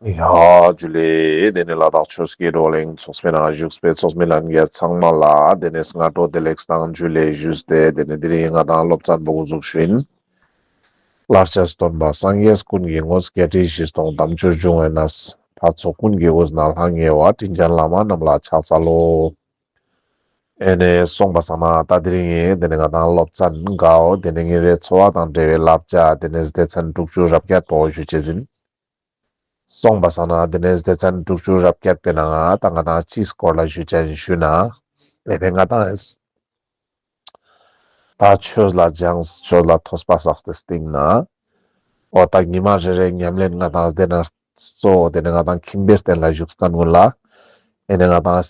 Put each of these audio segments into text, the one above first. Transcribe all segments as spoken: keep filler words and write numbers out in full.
ཡ་ཇུ་ལེ། དེ་ནས་ལ་དྭགས་ཆོས་ཀྱི་བགྲོ་གླེང་ཚོགས་པའི་ནང་བཞུགས་པའི་ཚོགས་མི་ལྷན་རྒྱས་ཚང་མ་ལ་དེ་ནས་སྔ་དྲོ་བདེ་ལེགས་དང་ཇུ་ལེ་ཞུས་ཏེ། དེ་ནས་དེ་རིང་ང་དང་སློབ་ཚན་པོ་འགོ་འཛུགས་ཤིན། ལར་ཆ་སྟོན་པ་སངས་རྒྱས་ཀུན་གྱི་དངོས། བརྒྱད་ཁྲི་བཞི་སྟོང་དམ་ཆོས་འབྱུང་བའི་གནས། འཕགས་ཚོགས་ཀུན་གྱི་དབུས་ན་ལྷང་ངེ་བ། དྲིན་ཅན་བླ་མ་རྣམས་ལ་ཕྱག་འཚལ་ལོ། ཨེ་ནས་སོང་པ་སང་ན་ད་དེ་རིང་ངི་དེ་ནས་ང་དང་སློབ་ཚན་གའོ་དེ་ནས་ཉིན་རེའི་འཚོ་བ་དང་འབྲེལ་བའི་བསླབ་བྱ་དེ་ནས་སྡེ་ཚན་དྲུག་ཅུ་རེ་བརྒྱད་པོ་ཞུ་ཅེས་ཨིན། སོང་པ་སང་ན་དེ་ནས་སྡེ་ཚན་དྲུག་ཅུ་རེ་བརྒྱད་པའི་ནང་ང་ད་ང་དང་ཅིའི་སྐོར་ལ་ཞུ་ཅེས་ཨིན་ཞུ་ན། ཨེ་ནས་ང་དང་ད་ཆོས་ལ་སྦྱངས་ཆོས་ལ་ཐོས་པ་བསགས་ཏེ་སྟིང་ན། འོ་ད་ཉི་མ་རེ་རེ་ཉམས་ལེན་ང་དང་དེ་ན་གཙོ་བོ་དེ་ནས་ང་དང་ཁྱིམ་པའི་རྟེན་ལ་བཞུགས་མཁན་ཀུན་ལ། ཨེ་ནས་ང་དང་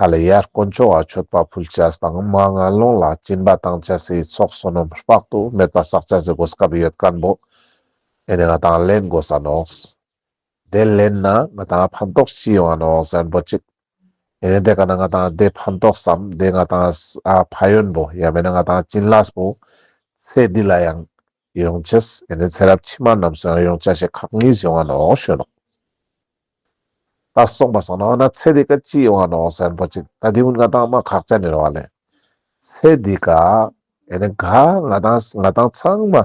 ཧ་ལས་ཡར་དཀོན་མཆོག་ག་མཆོད་པ་ཕུལ་ཅེས་དང་མར་ངན་སློང་ལ་སྦྱིན་པ་བཏང་ཅེས་སི་ཚོགས་བསོད་ནམས་དཔག་ཏུ་མེད་པ་བསགས་ཅེས་སི་གོ་སྐབས་ཡོད་མཁན་པོ། ཨེ་ནས་ང་དང་ལེན་དགོས་ས་ནོག། དེ་ལེན་ན་ང་དང་ཕན་ཐོགས་ཅི་ཡོང་ང་ནོག་ཟེར་ན་པོ་ཅིག། ཨེ་ནས་དེ་ཀ་ན་ང་དང་དེ་ཕན་ཐོགས་སམ་དེ་ང་དང་ཨ་ཕན་ཡོན་པོ་ཡང་མེན་ན་ང་དང་བྱིན་རླབས་པོ་ཚེ་འདི་ལ་ཡང་ཡོང་ཅེས། ཨེ་ནས་ཚེ་རབས་ཕྱི་མ་རྣམས་སུ་ཡང་ཡོང་ཅེས་ཤིག་ཁག་གཉིས་ཡོང་ང་ནོག་ཞུ་ནོག། ད་སོང་པ་སང་ན་འོ་ན་ཚེ་འདི་ཀ་ཅི་ཡོང་ང་ནོག་ཟེར་ན་པོ་ཅིག། ད་དེ་ཀུན་ང་དང་མ་ཁག་ཅན་ནི་རེད་པ་ལེ། ཚེ་འདི་ཀ་ཨེ་ནས་ག་ང་དང་ང་དང་ཚང་མ་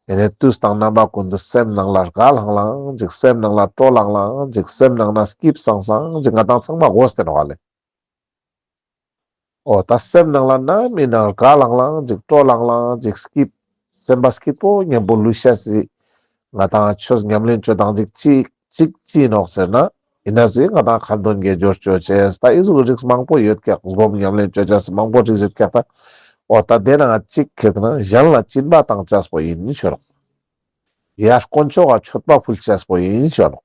ཨེ་ནས་དུས་དང་རྣམ་པ་ཀུན་ཏུ་སེམས་ནང་ལ་དགའ་ལྷང་ལྷང་ཅིག། སེམས་ནང་ལ་སྤྲོ་ལྷང་ལྷང་ཅིག། སེམས་ནང་ལ་སྐྱིད་སང་སང་ཅིག་ང་དང་ཚང་མ་དགོས་ཏེ་ནོག་ལེ། འོ་ད་སེམས་ནང་ལ་ནམ་ཨིན་ནའང་དགའ་ལྷང་ལྷང་ཅིག་སྤྲོ་ལྷང་ལྷང་ཅིག་སྐྱིད། སེམས་པ་སྐྱིད་པོ་ཉམ་པོ་ལུས་ཤེས་སི་ང་དང་ཆོས་ཉམས་ལེན་ཅོ་སྟངས་ཅིག་ཅིག་ཅིག་ཅི་ནོག་ཟེར་ན། ཨིན་ན་ཟུག་ང་དང་ཁ་འདོན་དགེ་སྦྱོར་ཅོ་ཅེས་ད་ཨི་ཟུག་རིགས་མང་པོ་ཡོད་ཀྱག། སྒོམ་ཉམས་ལེན་ཅོ་ཅེས་མང་པོ་རིགས་ཡོད་ཀྱག་ད། འོ་ད་དེ་ནང་ཅིག་ཁེ་ཏེ་ན་གཞན་ལ་སྦྱིན་པ་བཏང་ཅེས་པོ་ཨིན་ཞུ་ནོག། ཡར་དཀོན་མཆོག་ག་མཆོད་པ་ཕུལ་ཅེས་པོ་ཨིན་ཞུ་ནོག།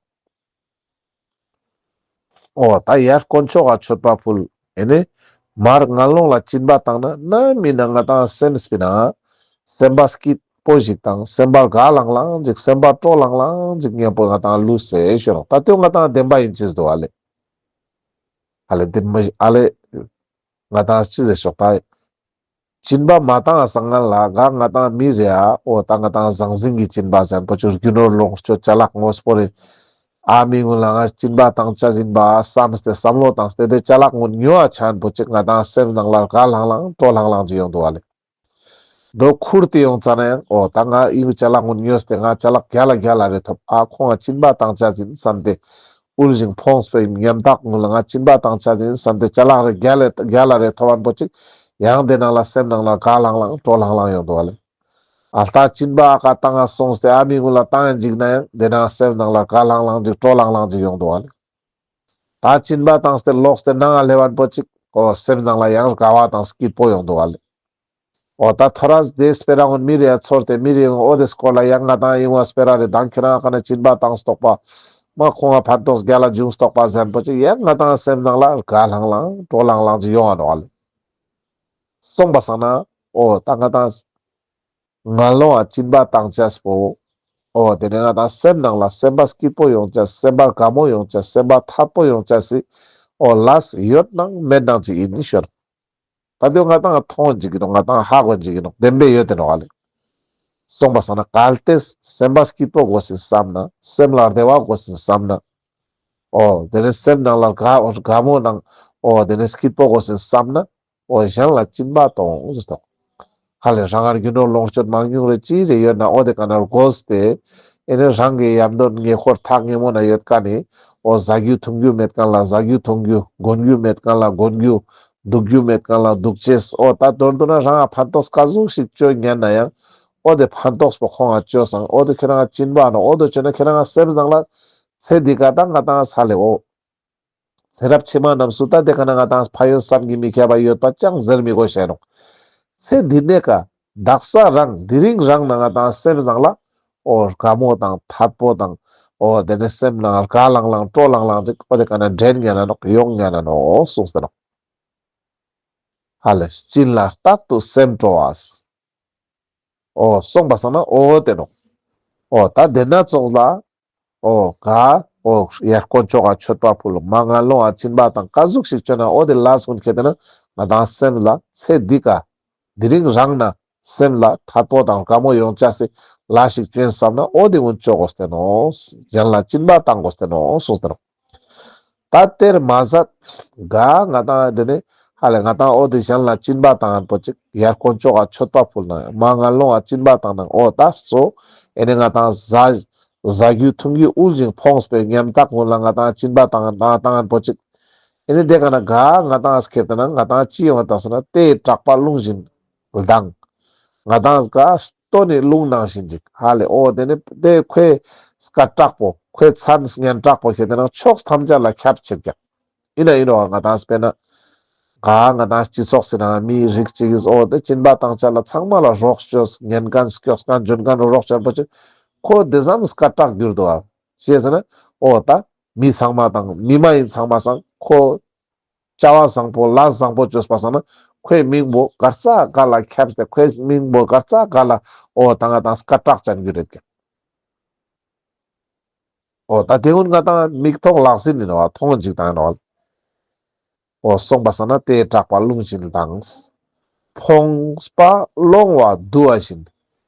འོ་ད་ཡར་དཀོན་མཆོག་ག་མཆོད་པ་ཕུལ། ཨེ་ནས་མར་ངན་སློང་ལ་སྦྱིན་པ་བཏང་ན་ནམ་ཨིན་ན་ང་དང་སེམས་པའི་ནང་སེམས་པ་སྐྱིད་པོ་ཞིག་དང་སེམས་པ་དགའ་ལྷང་ལྷང་ཅིག་སེམས་པ་སྤྲོ་ལྷང་ལྷང་ཅིག་ཉམ་པོ་ང་དང་ལུས་སེ་ཞུ་ནོག། ད་དེ་ང་དང་བདེན་པ་ཨིན་ཅེས་འདུག་ཨ་ལེ། ཨ་ལེ་བདེན་པ་ཨ་ལེ། ང་དང་ཅི་ཟེར་ཤོག་ད། སྦྱིན་པ་མ་བཏང་ང་སང་སྔན་ལ་ག་ང་དང་མི་རེ་ཨ་འོ་ད་ང་དང་ཟང་ཟིང་གི་སྦྱིན་པ་ཟེར་ན་པོ་ཅིག་རྒྱུ་ནོར་ལོངས་སྤྱོད་ཅ་ལག་དངོས་པོ་རེ་ཨ་མི་ཀུན་ལ་ང་སྦྱིན་པ་བཏང་ཅེས་ཨིན་པ་བསམས་ཏེ་བསམ་བློ་བཏང་སྟེ་དེ་ཅ་ལག་ཀུན་ཉོ་བ་ཆ་ན་པོ་ཅིག་ང་དང་སེམས་ནང་ལ་དགའ་ལྷང་ལྷང་སྤྲོ་ལྷང་ལྷང་ཅིག་ཡོང་འདུག་ཨ་ལེ། དོ་ཁུར་ཏེ་ཡོང་ཙ་ན་ཡང་འོ་ད་ང་ཨི་བོ་ཅ་ལག་ཀུན་ཉོས་ཏེ་ང་ཅ་ལག་རྒྱལ་ལ་རྒྱལ་ལ་རེ་ཐོབ། ཨ་ཁོང་ང་སྦྱིན་པ་བཏང་ཅེས་ཨིན་བསམས་ཏེ་དབུལ་ཞིང་ཕོངས་པའི་ཉམ་ཐག་ཀུན་ལ་ང་སྦྱིན་པ་བཏང་ཅེས་ཨིན་བསམས་ཏེ་ཅ་ལག་རེ་རྒྱལ་ལ་རྒྱལ་ལ་རེ་ཐོབ་པ་པོ་ཅིག་ཡང་དེ་ནང་ལ་སེམས་ནང་ལ་དགའ་ལྷང་ལྷང་སྤྲོ་ལྷང་ལྷང་ཡོང་འདུག་ཨ་ལེ། ཨ་ལྟ་སྦྱིན་པ་ཨ་ཀ་བཏང་ང་སོང་སྟེ་ཨ་མི་ཀུན་ལ་བཏང་ཡིན་ཅིག་ན་ཡང་དེ་ནང་སེམས་ནང་ལ་དགའ་ལྷང་ལྷང་ཅིག་སྤྲོ་ལྷང་ལྷང་ཅིག་ཡོང་འདུག་ཨ་ལེ། ད་སྦྱིན་པ་བཏང་སྟེ་ལོག་སྟེ་ནང་ང་སླེབས་པ་པོ་ཅིག་འོ་སེམས་ནང་ལ་ཡང་དགའ་བ་དང་སྐྱིད་པོ་ཡོང་འདུག་ཨ་ལེ། འོ་ད་ཐོ་རས་དེ་སྤེ་ར་ཀུན་མི་རེ་ཡ་ཚོར་ཏེ་མི་རེ་ཡང་འོ་དེ་སྐོར་ལ་ཡང་ང་དང་ཨི་བོ་སྤེ་ར་རེ་དང་ཁྱེད་རང་ཨ་ཀ་ན་སྦྱིན་པ་བཏང་སྟོག་པ་མ་ཁོང་ང་ཕན་ཐོགས་རྒྱལ་ལ་འབྱུང་སྟོག་པ་ཟེར་ན་པོ་ཅིག་ཡང་ང་དང་སེམས་ནང་ལ་དགའ་ལྷང་ལྷང་སྤྲོ་ལྷང་ལྷང་ཅིག་ཡོང་ང་ནོག་ཨ་ལེ། སོང་པ་སང་ན་འོ་ད་ང་དང་ངན་སློང་ང་སྦྱིན་པ་བཏང་ཅེས་པོ། འོ་དེ་ནས་ང་དང་སེམས་ནང་ལ་སེམས་པ་སྐྱིད་པོ་ཡོང་ཅེས་སེམས་པ་དགའ་མོ་ཡོང་ཅེས་སེམས་པ་ཐད་པོ་ཡོང་ཅེས་སི་འོ་ལས་ཡོད་ནང་མེད་ནང་ཅིག་ཨིན་ཞུ་ནོག། ད་དེ་ང་དང་མཐོང་ཅིག་ཨིན་ནོག། ང་དང་ཧ་གོ་ཅིག་ཨིན་ནོག། བདེན་པའི་ཡོད་དེ་ནོག་ཨ་ལེ། སོང་པ་སང་ན་གལ་ཏེ་སེམས་པ་སྐྱིད་པོ་དགོས་ཟེར་བསམ་ན་སེམས་ལ་བདེ་བ་དགོས་ཟེར་བསམ་ན། འོ་དེ་ནས་སེམས་ནང་ལ་དགའ་དགའ་མོ་ནང་འོ་དེ་ནས་སྐྱིད་པོ་དགོས་ཟེར་བསམ་ན། འོ་གཞན་ལ་སྦྱིན་པ་གཏོང་ཟེར་ཏོ། ཧ་ལས་རང་ང་རྒྱུ་ནོར་ལོངས་སྤྱོད་མང་ཉུང་རེ་ཅི་རེ་ཡོད་ན་འོ་དེ་ཀ་ན་བགོས་ཏེ། ཨེ་ནས་རང་གི་ཡམ་དོན་ཉེ་འཁོར་ཐག་ཉེ་མོ་ན་ཡོད་མཁན་ནི། འོ་ཟ་རྒྱུ་འཐུང་རྒྱུ་མེད་མཁན་ལ་ཟ་རྒྱུ་འཐུང་རྒྱུ། གོན་རྒྱུ་མེད་མཁན་ལ་གོན་རྒྱུ། འདུག་རྒྱུ་མེད་མཁན་ལ་འདུག་ཅེས། འོ་ད་མདོར་བསྡུ་ན་རང་ང་ཕན་ཐོགས་ག་ཟུག་ཞིག་ཅོ་ཉན་ན་ཡང་། འོ་དེ་ཕན་ཐོགས་པོ་ཁོང་ང་ཅོས་སང་འོ་དེ་ཁྱེད་རང་ང་སྦྱིན་པ་ནོག། འོ་དེ་ཅོས་ན་ཁྱེད་རང་ང་སེམས་ནང་ལ་ཚེ་འདི་ཀ་ད་ང་དང་ས་ལེ་འོ། ཚེ་རབས་ཕྱི་མ་རྣམས་སུ་ད་དེ་ཀ་ན་ང་དང་ཕན་ཡོན་བསམ་གྱིས་མི་ཁྱབ་པ་ཡོད་པ་ཅང་ཟེར་མི་དགོས་ཤེས་ནོག། ཚེ་འདི་ནས་ཀ་དག་ས་རང་དེ་རིང་རང་ན་ང་དང་སེམས་ནང་ལ་འོ་དགའ་མོ་དང་ཐད་པོ་དང་འོ་དེ་ནས་སེམས་ནང་དགའ་ལྷང་ལྷང་སྤྲོ་ལྷང་ལྷང་ཅིག་འོ་དེ་ཀ་ན་འདྲེན་ཉན་ན་ནོག། ཡོང་ཉན་ན་ནོག་གསུངས་ཏེ་ནོག། ཧ་ལས་སྦྱིན་ལ་རྟག་ཏུ་སེམས་སྤྲོ་བ། འོ་སོང་པ་སང་ན་འོ་དེ་ནོག། འོ་ད་དེ་ན་ཙོགས་ལ། འོ་ག་འོ་ཡར་དཀོན་མཆོག་ག་མཆོད་པ་ཕུལ། མར་ངན་སློང་ང་སྦྱིན་པ་བཏང་ག་ཟུག་ཞིག་ཅོས་ན་འོ་དེ་ལས་ཀུན་ཁེ་ཏེ་ན་ང་དང་སེམས་ལ་ཚེ་འདི་ཀ་དེ་རིང་རང་ན་ སེམས་ལ་ཐད་པོ་དང་དགའ་མོ་ཡོང་ཅེས་སི་ལས་ཤིག་ཅོ་ཡིན་བསམ་ན་འོ་དེ་ཀུན་ཅོ་དགོས་ཏེ་ནོག། གཞན་ལ་སྦྱིན་པ་བཏང་དགོས་ཏེ་ནོག་གསུངས་ཏེ་ནོག། ད་དེར་མ་ཟད་ག་ང་ཏང་དེ་ནི་ཧ་ལེ་ང་ཏང་འོ་དེ་གཞན་ལ་སྦྱིན་པ་བཏང་ཡིན་པོ་ཅིག་ཡར་དཀོན་མཆོག་ག་མཆོད་པ་ཕུལ་ན་མར་ངན་སློང་ང་སྦྱིན་པ་བཏང་ན་འོ་ད་གཙོ་ཨེ་ནི་ང་ཏང་ཟ་ཟ་རྒྱུ་འཐུང་རྒྱུ་དབུལ་ཞིང་ཕོངས་པའི་ཉམ་ཐག་ཀུན་ལ་ང་ཏང་སྦྱིན་པ་བཏང་བཏང་ཡིན་པོ་ཅིག་ཨེ་ནི་དེ་ག་ན་ག་ང་ཏང་ཁྱེར་ཏེ་ན་ང་ཏང་ཅི་ཡོང་བ་དང་ཟེར་ན་དེའི་སྐྲག་པ་རླུང་བཞིན་ལྡང་། ང་ཏང་ག་ལྟོ་ནི་རླུང་ནང་བཞིན་ཅིག་ཧ་ལེ། འོ་དེ་ནི་དེ་ཁོའི་སྐད་གྲགས་པོ་ཁོའི་མཚན་སྙན་གྲགས་པོ་ཁྱེར་ཏེ་ན་ཕྱོགས་ཐམས་ཅད་ལ་ཁྱབ་ཕྱིར་ཀྱང་ཡིན་ན་ཡིན་རོ། ང་ཏང་དཔེར་ན་ག་ང་ཏང་སྤྱི་ཚོགས་ཟེར་ན་མིའི་རིགས་ཅིག་གིས་འོ་དེ་སྦྱིན་པ་བཏང་ཅེས་ལ་ཚང་མ་ལ་རོགས་བྱོས་ཉན་མཁན་སྐྱོགས་མཁན་འཇོན་མཁན་རོགས་བྱོས་པོ་ཅིག་ཁོ་དེ་ཙམ་སྐད་གྲགས་གྱུར་འདུག་ཨ། ཅི་ཟེར་ན་འོ་ད་མི་ཚང་མ་དང་མི་མ་ཡིན་ཚང་མ་སང་ཁོ་བྱ་བ་བཟང་པོ་ལས་བཟང་པོ་བཅོས་པ་སང་ན་ཁོའི་མིང་པོ་ག་རྩ་ག་ལ་ཁྱབ་སྟེ་ཁོའི་མིང་པོ་ག་རྩ་ག་ལ་འོ་ད་ང་ཏང་སྐད་གྲགས་ཅན་རྒྱུ་རེད་ཀྱང་། འོ་ད་དེ་ཀུན་ང་ཏང་མིག་མཐོང་ལག་ཟིན་ཡིན་ནོག་མཐོང་ཅིག་བཏང་ཡིན་ནོག། འོ་སོང་པ་སང་ན་དེའི་སྐྲག་པ་རླུང་བཞིན་ལྡང་། ཕོངས་པ་སློང་བ་དུ་བ་བཞིན།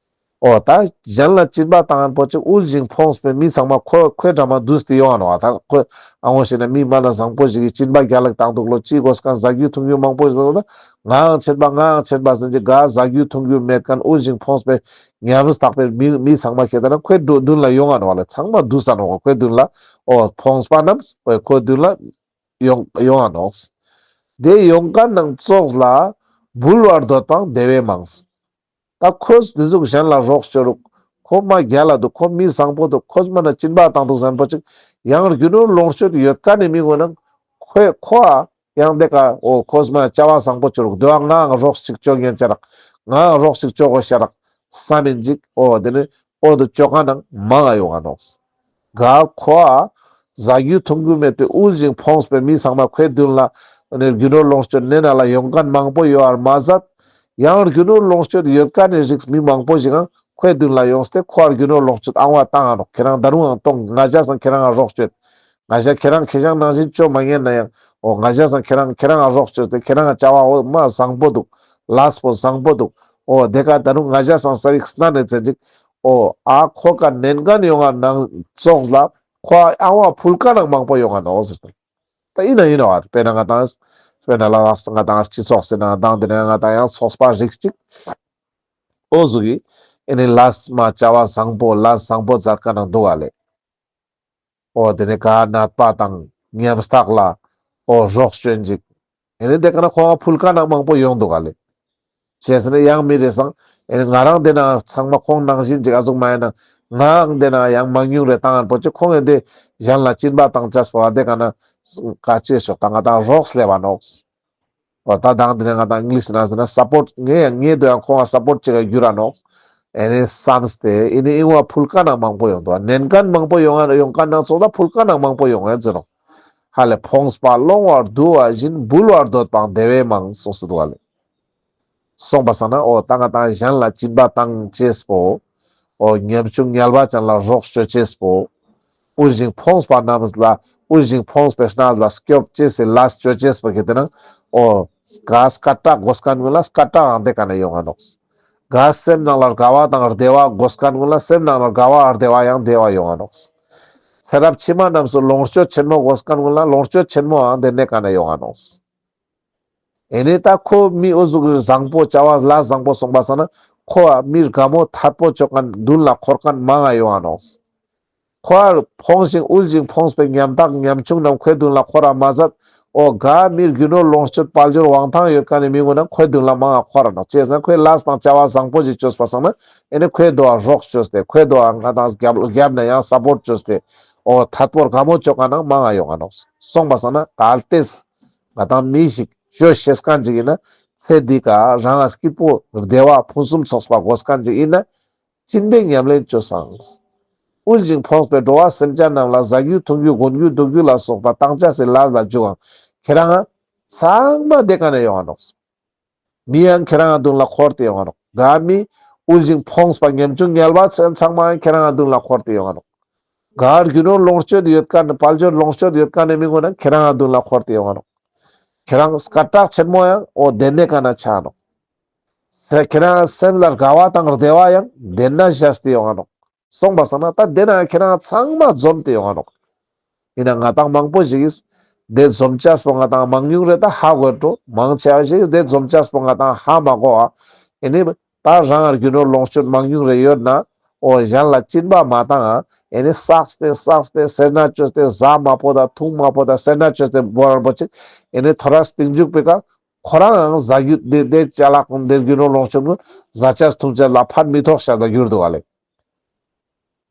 འོ་ད་གཞན་ལ་སྦྱིན་པ་བཏང་ཡིན་པོ་ཅིག་དབུལ་ཞིང་ཕོངས་པའི་མི་ཚང་མ་ཁོ་ཁོའི་འགྲམ་མ་འདུས་ཏེ་ཡོང་ང་ནོག། ད་ཁོ་ཨ་ངོ་ཤེས་ན་མི་མ་ན་བཟང་པོ་ཞིག་གིས་སྦྱིན་པ་རྒྱལ་ལ་བཏང་འདུག་ལོ། ཅི་དགོས་མཁན་ཟ་རྒྱུ་འཐུང་རྒྱུ་མང་པོ་ཞིག་འདུག་ལོ། ད་ངའང་ཆེན་པ་ངའང་ཆེན་པ་ཟེར་ཅིག་ག་ཟ་རྒྱུ་འཐུང་རྒྱུ་མེད་མཁན་དབུལ་ཞིང་ཕོངས་པའི་ཉམ་ཐག་པའི་མི་མི་ཚང་མ་ཁྱེར་ཏེ་ན་ཁོའི་མདུན་ལ་ཡོང་ང་ནོག་ལེ། ཚང་མ་འདུས་ས་ནོག་ཁོའི་མདུན་ལ། འོ་ཕོངས་པ་རྣམས་འོ་ཁོའི་མདུན་ལ་ཡོང་ཡོང་ང་ནོག། དེ་ཡོང་མཁན་ནང་ཙོགས་ལ་འབུལ་བར་འདོད་པའང་དེ་བས་མང་། ད་ཁོས་འདི་ཟུག་གཞན་ལ་རོགས་བྱོས་རུག། ཁོ་མ་རྒྱལ་ལ་འདུག། ཁོ་མི་བཟང་པོ་འདུག། ཁོས་མ་ན་སྦྱིན་པ་བཏང་འདུག་ཟེར་པོ་ཅིག་ཡང་རྒྱུ་ནོར་ལོངས་སྤྱོད་ཡོད་མཁན་ནི་མི་ཀུན་ནང་ཁོས་ཁོ་ཨ་ཡང་དེ་ཀ་འོ་ཁོས་མ་བྱ་བ་བཟང་པོ་བཅོས་རུག། དེ་བ་ངའང་རོགས་ཅིག་བཅོ་ཉན་ཅ་རག། ངའང་རོགས་ཅིག་བཅོ་དགོས་ཤ་རག་བསམ་མིན་ཅིག། འོ་དེ་ནི་འོ་དེ་བཅོ་མཁན་ནང་མང་ང་ཡོང་ང་ནོག། ག་ཁོ་ཨ་ཟ་རྒྱུ་འཐུང་རྒྱུ་མེད་པའི་དབུལ་ཞིང་ཕོངས་པའི་མི་ཚང་མ་ཁོའི་མདུན་ལ་ནི་རྒྱུ་ནོར་ལོངས་སྤྱོད་ནེ་ན་ལ་ཡོང་མཁན་མང་པོ་ཡོད་པར་མ་ཟད། ཡང་རྒྱུ་ནོར་ལོངས་སྤྱོད་ཡོད་མཁན་ནི་རིགས་མི་མང་པོ་ཞིག་ཨང་ཁོའི་མདུན་ལ་ཡོངས་ཏེ་ཁོ་ཨ་རྒྱུ་ནོར་ལོངས་སྤྱོད་ཨང་བ་བཏང་ང་ནོག། ཁྱེད་རང་ད་རུང་ཨང་གཏོང་། ང་ཞ་སང་ཁྱེད་རང་ང་རོགས་བཅོས། ང་ཞ་ཁྱེད་རང་ཁེ་ཞང་ནང་བཞིན་བཅོ་མ་ཉན་ན་ཡང་འོ་ང་ཞ་སང་ཁྱེད་རང་ཁྱེད་རང་ང་རོགས་བཅོས་ཏེ་ཁྱེད་རང་ང་བྱ་བ་འོ་མ་བཟང་པོ་འདུག། ལས་པོ་བཟང་པོ་འདུག། འོ་དེ་ཀ་ད་རུང་ང་ཞ་སང་ས་རིགས་སྣ་ནས་ཚན་ཅིག། འོ་ཨ་ཁོ་ཀ་ནན་མཁན་ཡོང་ང་ནང་ཙོགས་ལ་ཁོ་ཨ་ཨང་བ་ཕུལ་མཁན་ནང་མང་པོ་ཡོང་ང་ནོག་ཟེར་ཏེ། ད་ཡིན་ན་ཡིན་ནོག་པ། དཔེར་ན་ང་ཏང་དཔེར་ན་ལ་དྭགས་ང་ཏང་སྤྱི་ཚོགས་ཟེར་ན་དང་དེ་ནས་ང་ཏང་ཡང་ཚོགས་པ་རིགས་ཅིག་འོ་ཟུག་གི་ཨེ་ནི་ལས་མ་བྱ་བ་བཟང་པོ་ལས་བཟང་པོ་མཛད་མཁན་ནང་འདུག་ག་ལེ། འོ་དེ་ནས་ག་ནད་པ་དང་ཉམ་ཐག་ལ་འོ་རོགས་བྱོན་ཅིག། ཨེ་ནི་དེ་ཀ་ན་ཁོང་ང་ཕུལ་མཁན་ནང་མང་པོ་ཡོང་འདུག་ག་ལེ། བྱས་ཟེར་ན་ཡང་མི་རེ་སང་ཨེ་ནི་ང་རང་དེ་ན་ཚང་མ་ཁོང་ནང་བཞིན་ཅིག་ཨ་ཟུག་མ་ཡིན་ན་ངའང་དེ་ན་ཡང་མང་ཉུང་རེ་བཏང་ཡིན་པོ་ཅིག་ཁོང་ཨེ་དེ་གཞན་ལ་སྦྱིན་པ་བཏང་ཅེས་པོ་ཨ་དེ་ཀ་ན་ག་ཅེས་ཤོག་ད་ང་ཏང་རོགས་སླེབས་པ་ནོག། འོ་ད་དང་དེ་ནས་ང་ཏང་ཨིང་ལིཤ་ནང་ཟེར་ན་སཔོརྚ་ངས་ཡང་ངས་དོ་ཡང་ཁོང་ང་སཔོརྚ་ཅིག་ག་འགྱུར་ར་ནོག། ཨེ་ནི་བསམས་ཏེ་ཨེ་ནི་ཨིང་བ་ཕུལ་མཁན་ནང་མང་པོ་ཡོང་འདུག། ནན་མཁན་མང་པོ་ཡོང་ཡོང་མཁན་ནང་ཙོགས་ལ་ཕུལ་མཁན་ནང་མང་པོ་ཡོང་ཡོད་ཟེར་ནོག། ཧ་ལེ་ཕོངས་པ་སློང་བར་དུ་བ་བཞིན་འབུལ་བར་འདོད་པའང་དེ་བས་མང་གསུངས་སུ་འདུག་ག་ལེ། སོང་པ་སང་ན་འོ་ད་ང་ཏང་གཞན་ལ་སྦྱིན་པ་བཏང་ཅེས་པོ། འོ་ཉམ་ཆུང་ངལ་བ་ཅན་ལ་རོགས་བྱོས་ཅེས་པོ། དབུལ་ཞིང་ཕོངས་པ་རྣམས་ལ་དབུལ་ཞིང་ཕོངས་པའི་སྣ་ལ་སྐྱོབ་ཅེས་སི་ལས་བཅོ་ཅེས་པོ་གི་དེ་ན་འོ་ག་སྐད་གྲགས་དགོས་མཁན་ཀུན་ལ་སྐད་གྲགས་ཡང་དེ་ཀ་ན་ཡོང་ང་ནོག། ག་སེམས་ནང་ལ་དགའ་བ་དང་བདེ་བ་དགོས་མཁན་ཀུན་ལ་སེམས་ནང་ལ་དགའ་བ་བདེ་བ་ཡང་དེ་བ་ཡོང་ང་ནོག། ཚེ་རབས་ཕྱི་མ་རྣམས་སུ་ལོངས་སྤྱོད་ཆེན་མོ་དགོས་མཁན་ཀུན་ལ་ལོངས་སྤྱོད་ཆེན་མོ་ཡང་དེ་ནེ་ཀ་ན་ཡོང་ང་ནོག། ཨེ་ནེ་ད་ཁོ་མི་འོ་ཟུག་བཟང་པོ་བྱ་བ་ལ་བཟང་པོ་སོང་པ་སང་ན་ཁོ་མི་དགའ་མོ་ཐད་པོ་ཅོ་མཁན་མདུན་ལ་འཁོར་མཁན་མང་ང་ཡོང་ང་ནོག། ཁོ་ཕོངས་ཤིང་དབུལ་ཞིང་ཕོངས་པའི་ཉམ་ཐག་ཉམ་ཆུང་རྣམས་ཁོའི་མདུན་ལ་འཁོར་ར་མ་ཟད། འོ་ག་མི་རྒྱུ་ནོར་ལོངས་སྤྱོད་དཔལ་འབྱོར་དབང་ཐང་ཡོད་མཁན་ནི་མི་ཀུན་ནང་ཁོའི་མདུན་ལ་མང་ང་འཁོར་ར་ནོག། ཅི་ཟེར་ན་ཁོའི་ལས་དང་བྱ་བ་བཟང་པོ་ཞིག་བཅོས་པ་སང་ན་ཨེ་ནེ་ཁོའི་དོ་བ་རོགས་བཅོས་ཏེ་ཁོའི་དོ་བ་ང་ཏང་རྒྱབ་རྒྱབ་ནེ་ཡང་སཔོརྚ་བཅོས་ཏེ་འོ་ཐད་པོ་དགའ་མོ་ཅོ་མཁན་ནང་མང་ང་ཡོང་ང་ནོག། སོང་པ་སང་ན་གལ་ཏེ་ང་ཏང་མི་ཞིག་ཅོ་ཤེས་མཁན་ཅིག་ཡིན་ན་ཚེ་འདི་ཀ་རང་ང་སྐྱིད་པོ་བདེ་བ་ཕུན་སུམ་ཚོགས་པ་དགོས་མཁན་ཅིག་ཡིན་ན་སྦྱིན་པའི་ཉམས་ལེན་ཅོས་སང་། དབུལ་ཞིང་ཕོངས་པའི་འགྲོ་བ་སེམས་ཅན་རྣམས་ལ་ཟ་རྒྱུ་འཐུང་རྒྱུ་གོན་རྒྱུ་འདུག་རྒྱུ་ལ་སོགས་པ་བཏང་ཅེས་སི་ལས་ལ་འཇུག་ཨང་། ཁྱེད་རང་ང་ཚང་མ་དེ་ཀ་ནེ་ཡོང་ང་ནོག། མི་ཡང་ཁྱེད་རང་ང་མདུན་ལ་འཁོར་ཏེ་ཡོང་ང་ནོག། ག་མི་དབུལ་ཞིང་ཕོངས་པ་ཉམ་ཆུང་ངལ་བ་ཚང་མ་ཡང་ཁྱེད་རང་ང་མདུན་ལ་འཁོར་ཏེ་ཡོང་ང་ནོག། ག་རྒྱུ་ནོར་ལོངས་སྤྱོད་ཡོད་མཁན་དཔལ་འབྱོར་ལོངས་སྤྱོད་ཡོད་མཁན་ནི་མི་ཀུན་ནང་ཁྱེད་རང་ང་མདུན་ལ་འཁོར་ཏེ་ཡོང་ང་ནོག། ཁྱེད་རང་སྐད་གྲགས་ཆེན་མོ་ཡང་འོ་དེ་ནེ་ཀ་ན་ཆ་ནོག། ཁྱེད་རང་སེམས་ལ་དགའ་བ་དང་བདེ་བ་ཡང་དེ་ན་བཞག་སྟེ་ཡོང་ང་ནོག། སོང་པ་སང་ན་ད་དེ་ན་ཁྱེད་རང་ཚང་མ་འཛོམས་ཏེ་ཡོང་ང་ནོག། ཡིན་ན་ང་ཏང་མང་པོ་ཞིག་གིས་དེ་འཛོམས་ཅེས་པོ་ང་ཏང་མང་ཉུང་རེ་ད་ཧ་གོ་འགྲོ། མང་ཆེ་བ་ཞིག་གིས་དེ་འཛོམས་ཅེས་པོ་ང་ཏང་ཧ་མ་གོ་བ། ཨེ་ནི་ད་རང་རྒྱུ་ནོར་ལོངས་སྤྱོད་མང་ཉུང་རེ་ཡོད་ན། འོ་གཞན་ལ་སྦྱིན་པ་མ་བཏང་ང་། ཨེ་ནི་བསགས་ཏེ་བསགས་ཏེ་སེར་སྣ་བཅོས་ཏེ་ཟ་མ་ཕོད་ད་འཐུང་མ་ཕོད་ད་སེར་སྣ་བཅོས་ཏེ་བོ་རང་པོ་ཅིག། ཨེ་ནི་ཐོ་རས་སྟིང་མཇུག་པའི་ཀ་ཁོ་རང་ཡང་ཟ་རྒྱུ་དེ་དེ་ཅ་ལག་ཁོང་དེ་རྒྱུ་ནོར་ལོངས་སྤྱོད་ཁོང་ཟ་ཅེས་འཐུང་ཅེས་ལ་ཕན་མི་ཐོགས་ཤ་ད་གྱུར་འདུག་ག་ལེ།